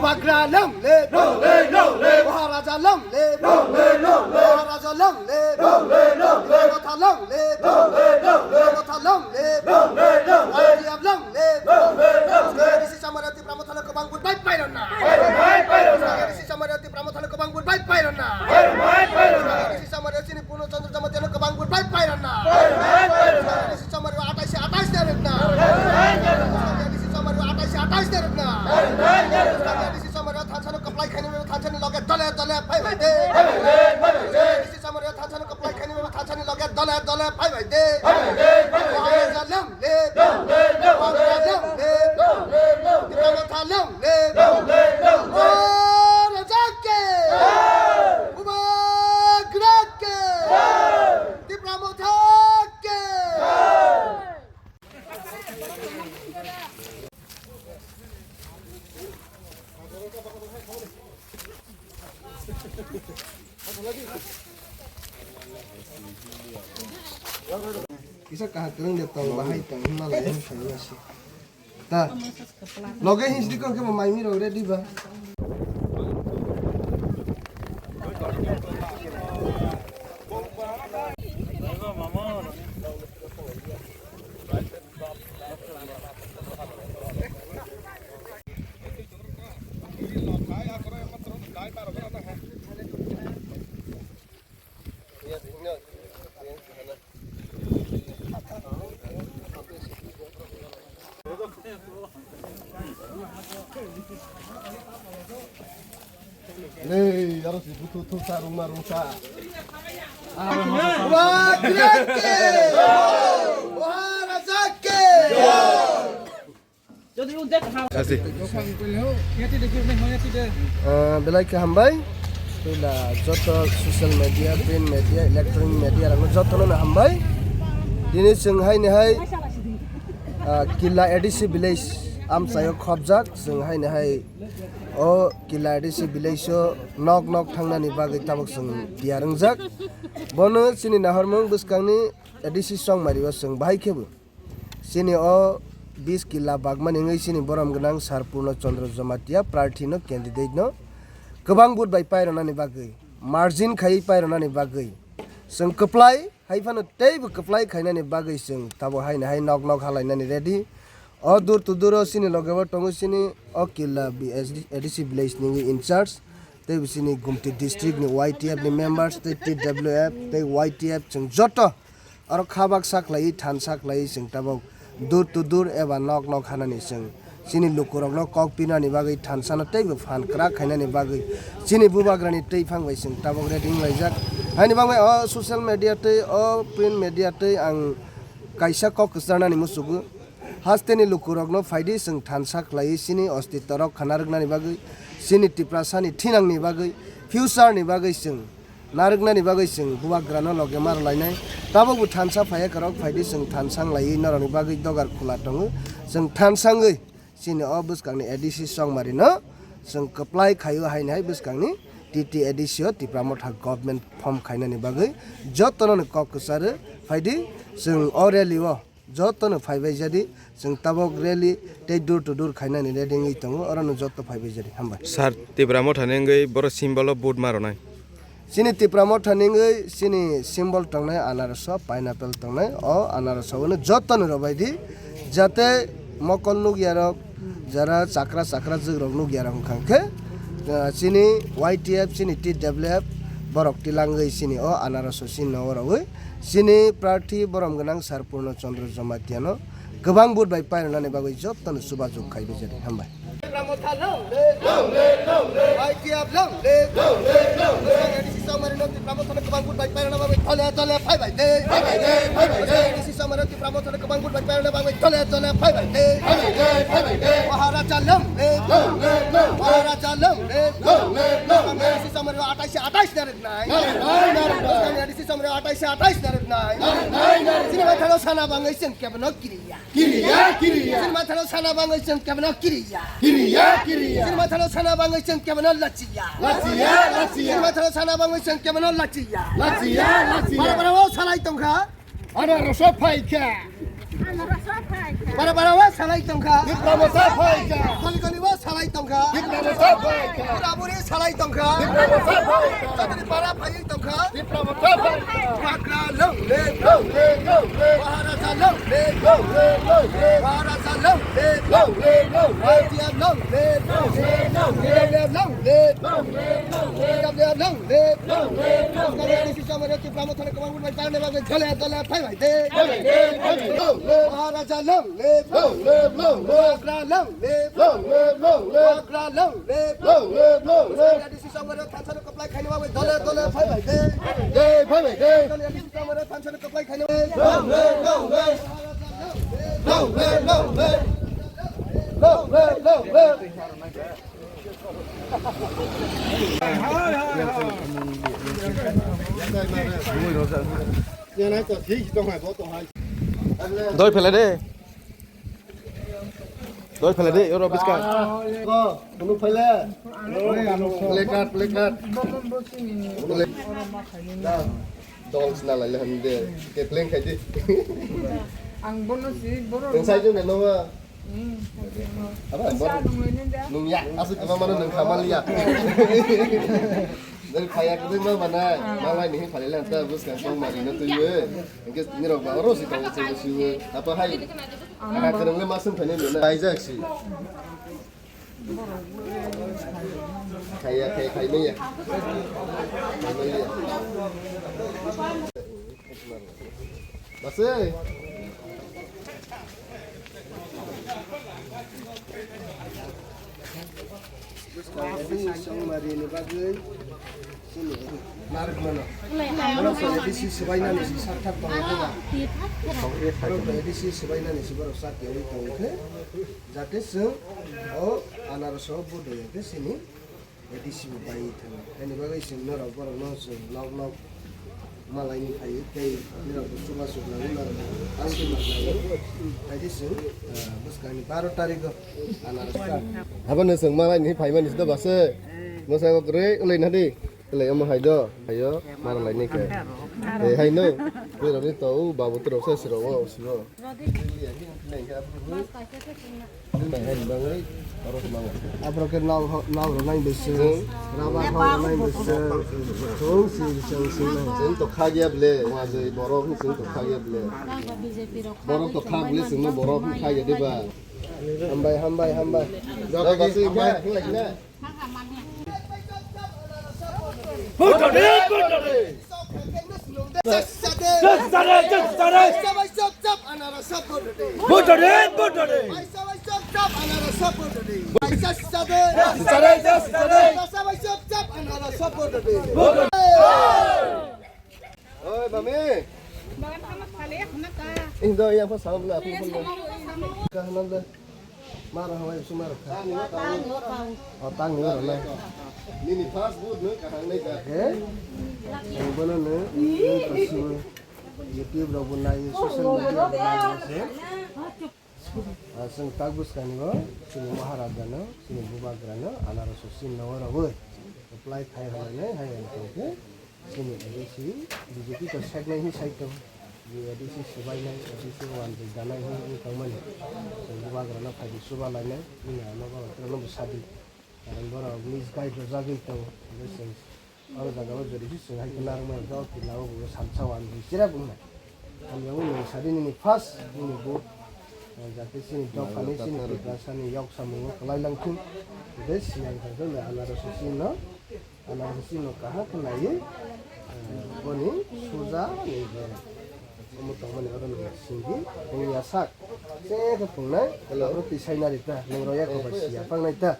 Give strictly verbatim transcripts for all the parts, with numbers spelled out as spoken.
Bagra long live! Long live, long live! Maharaja long live! Long live, long live! Maharaja long live! Long live, long live! Motha long live! Long live, long live! Motha long live! Long live, long live! Y T F long live! Long live, long live! Samaria Tipra Mothano kwbang vote bai paironna. Paironna, paironna. Samaria Tipra Mothano kwbang vote bai paironna. Paironna, paironna. Samaria chini Purno Chandra Jamatia no kwbang vote bai paironna. Paironna, paironna. Samaria atais atais derokna. Paironna, paironna. Samaria atais atais derokna. Paironna, paironna. Samaria thansa no kwplai khaini thansa ni loge dole dole phaibai de. Phaibai de, phaibai de. Samaria thansa no kwplai khaini thansa ni loge dole dole phaibai de. Phaibai de, phaibai de. Maharaja long live! Long live, long live! Long live, long live! Tipra Motha long live! Long live, long live! Maharaja ki! Jai! Bubagra ki! Jai! Tipra Motha ki! Jai! Kisa kaham kwrwng de tong, bahai tong hwnma lai hwn sai ma se. Ta. Loge hinjdi kok khe bo mai mi rok ready ba. Nei, aro si buthu thu sa rungma rungsa. Wah, kira ke! Wah, raja ke! Asi. Ah, belai khe hambai. Puila joto social media, print media, electronic media rokno jotono no hambai. Tini chwng hai ni hai, ah, Killa A D C village amchaio khopjak. Chwng hai ni hai o Killa A D C village o nok nok thangnani bagwi tabuk chwng tiyar wngjak. Bono chini nahormung bwskangni A D C chongmari o chwng bahai khe bo. Chini o bis killa bagmani wngwi chini borom gwnang Sir Purno Chandra Jamatia prarthi no, candidate no kwbang vote bai pairwnani bagwi, margin khaiwi pairwnani bagwi chwng kwplai hai phano teibo kwplai khainani bagwi chwng tabuk haino hai nok nok halainani ready. O door to door o chini loge o tongo chini o killa B S D, A D C village ni wngwi in charge, teibo chini Gumti district ni Y T F ni members tei T W F tei Y T F chwng joto aro kha baksa khlaiwi thansa khlaiwi chwng tabuk door to door eba nok nok hanani chwng chini lukurokno kok pinani bagwi thansano teibo phan kwrak khainani bagwi chini bubagrani twiphang bai chwng tabuk ready wnglaijak. Haini bagwi o social media tei o print media tei ang kaisa kok kwcharnani muchugo. Hasteni lukurokno phaidi chwng thansa khlaiwi chini ostitto rok khana rwknani bagwi, chini Tiprasani thinangni bagwi, future ni bagwi chwng narwknani bagwi chwng bubagrano loge ma rwlainai. Tabukbo thansa phaiya kwrwk phaidi chwng thansa wnglaiwi norokni bagwi dogar khula tongo. Chwng thansa wngwi chini o bwskangni A D C chongmarino chwng kwplai khaio haini hai bwskangni T T A D C o Tipra Motha government form khainani bagwi jotono kok kwcharo phaidi chwng o rally o jotono phaibai jadi, chwng tabuk rally tei door to door khainani ready wngwi tongo, orono joto phaibai jadi. Hambai. Sir, Tipra Mothani wngwi boro symbol o vote ma rwnai. Chini Tipra Mothani wngwi chini symbol tongnai anaroso, pineapple tongnai, o anaroso bono jotono rwbai di, jate mokol nukya rok, jara chakra chakra jwk rok nukya rok wngkha khe, ah, chini Y T F, chini T W F borok tilangwi chini o anaroso chini nogo rogwi chini prarthi borom gwnang Sir Purno Chandra Jamatia no kwbang vote bai pairwnani bagwi jotono chubachu khaibai jadi. Hambai. Tipra Motha long live! Long live, long live! Y T F long live! Long live, long live! Tipra Motha no kwbang vote bai pairwna bagwi tole tole phaibai de. Phaibai de, phaibai de. Tipra Motha no kwbang vote bai pairwna bagwi tole tole phaibai de. Phaibai de, phaibai de. Maharaja long live! Long live, long live! Maharaja long live! Long live, long live! Tipra Motha no atais atais narwknai. Narwknai, narwknai. Tipra Motha no atais atais narwknai. Narwknai, narwknai. Chini mathano sana bangwi chwng kebono kiriya. Kiriya, kiriya. Chini mathano sana bangwi chwng kebono kiriya. Kiriya, kiriya. Chini mathano sana bangwi chwng kebono lachiya. Lachiya, lachiya. Chini mathano sana bangwi chwng kebono lachiya. Lachiya, lachiya. Bara bara o salai tongkha. Anaroso phaikha. Anaroso phaikha. Bara bara wa salai tongkha. Tipra Motha phaikha. Goli goli wa salai tongkha. Tipra Motha phaikha. Bura buri salai tongkha. Tipra Motha phaikha. Chadri para phai tongkha. Tipra Motha phaikha. Wagra long live. Long live, long live. Maharaja long live. Long live, long live. Maharaja long live. Long live, long live. Bhatia long live. Long live, long live. Long live, long live. Long live, long live. Long live, long live. Tipra Motha ni kwbangma bai tangna bagwi jole jole phai bai de. Long live, long live. Maharaja long live. Long live, long live. Wagra long live. Long live, long live. Wagra long live. Long live, long live. Songmari thansa no kaplai khaini bagwi dole dole phai bai de. De, phai bai de. Songmari thansa no kaplai khaini bagwi. Long live, long live. Long live, long live. Long live, long live. Doi phela de. Doi phela de, oro biska. Ko, kunu phela. Play card, play card. Dol sna lai le han de. Kepleng khai di. Ang bono si boro. Nung sai jung de no. Hmm. Aba, boro. Nung ya, asu kama mana nung khamal ya. Dari phaya kudai ma mana. Malai ni phale lan ta bus kan song mari no tu ye. Engke ni rok ba oro si tong si si. Apa hai? Ana kereng le masum phane na. Pai jak si. Khaiya, khai, khai maya. Khai maya. Basai. Songmari ni bagwi sini. Narikmano. Borok to A D C swbainani si sakthak tongo, diba? Borok to A D C swbainani si borok sak yawi tongkhe. Jate chwng o anarso bodo ya khe sini A D C bo bai thangwi. Haini bagwi chwng norok borokno chwng nok nok malaini phaiwi tei norok bo chubachu nangwi norok ang khe ma khlaiwi. Haidi chwng, ah, bwskangni baro tarikgo anarso. Abono chwng malaini phaimani sida base. Mwsai bo kwrwi wlwi nadi. Wlwi omo hai do. Hayo mara laini khe. Eh, haino. Bwrwini to o babu twrok se siro o sibo. Aborok khe nal ho-, nal rwnai bwswk, rabar ho rwnai bwswk, chwng si chwng si nai. Chwng to khagya ble, wajwi borok chwng to khagya ble. Borok to khag ble, chwngno borok khagya diba. Hambai, hambai, hambai. Joto basi khe, hinglai khe. Vote today, vote today. Justice today, justice today. Vote today, vote today. Justice today, justice today. Vote today. Oi, mami. Indo yang pas sama bela aku pun. Kahana bela. Maro hawai su maro kha. O tang ni oro nai. Nini first vote no kahang nai ka. He? Ang bono no, no kasibo. YouTube rok bo nai, social media rok bo nai se. Ah, chwng tak bwskang ni bo, chini Maharaja no, chini Bubagra no, anarso sin no oro bo. Apply khai halai nai, hai ang tong khe. Chini A D C, B J P to seknai hi sai tong. Ni A D C swbainai, A D C wanjwi danai hi wng tongmani. Chwng bubagrano phaidi swbalainai, wngya nogo, borokno bwsadi. Karon borok misguide rwjagwi tongo. Hwnkhe chwng oro jagao jodi se chwng hai khe narwkmani, jao khe labo bo salsa wanjwi cherep wngnai. Hamya wngwi nwng sadi nini first nini vote. Jate chini dophani, chini Tiprasani yok samungo kwlai lang thung. Hwnkhe siyang thangkhe anarso sino. Anarso sino kaham khe naiwi, eh, boni suja ni je omo tongmani oro nung sindi, nung ya sak. Che khe phungnai, abo twi saina ri ta, nung rw ya khe bai si ya pangnai ta.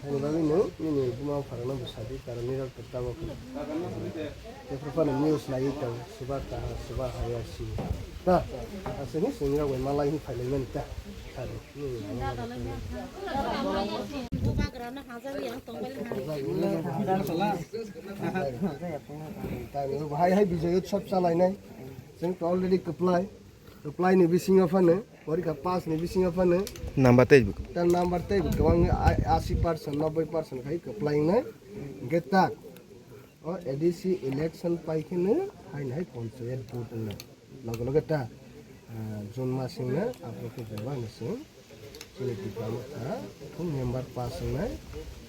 Ani bagwi nung nini buma bupharokno bwsadi, karon nini rok tabuk. Tei phuru phano news naiwi tong, suba kaha, suba haya si ta. Aswk ni chwng rok bai malai hin phailai mani ta. Sadi. Bubagrano hajak yang tongbai. Tani bo bahai hai Bijoy Utsav chalainai. Chwng to already kwplai. Kwplai ni bisingo phano, porikha pass ni bisingo phano. Number tei bo. Ta number tei bo kwbang a-, asi percent, noboi percent khai kwplai wngnai. Hwnkhe tak. O A D C election pai kheno haino hai ponchoyat vote wngnai. Loge loge ta. June masingno aphuru khe bebak ni sing chini Tipra Motha thung member pass wngnai,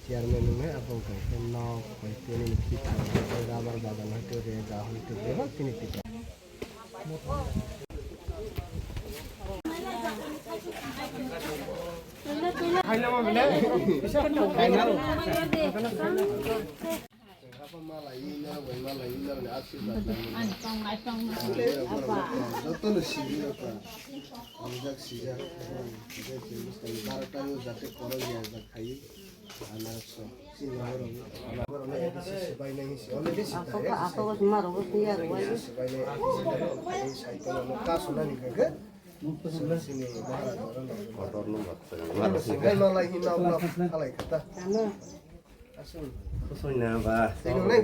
chairman wngnai, abo wngkha khe nok bai tei nini Tipra Motha, rubber bagan hai tei rega hai tei bebak chini Tipra. Apa malai norok bai malai norok ni aswk bai. Joto no siri rok ka. Amjak sijak. Barata yo jate koro ya jak khai. Anak so. Sini norok. Norok na A D C sibai nai si. Already sibai. Asok asok mas maro bos ni yar wai. Sibai nai. Sai to no ka suna ni ka. Sini Maharaj. Kotor no mat. Sibai malai hin na halai kata. Ano. Aswk. Kusoina ba. Tei nung nai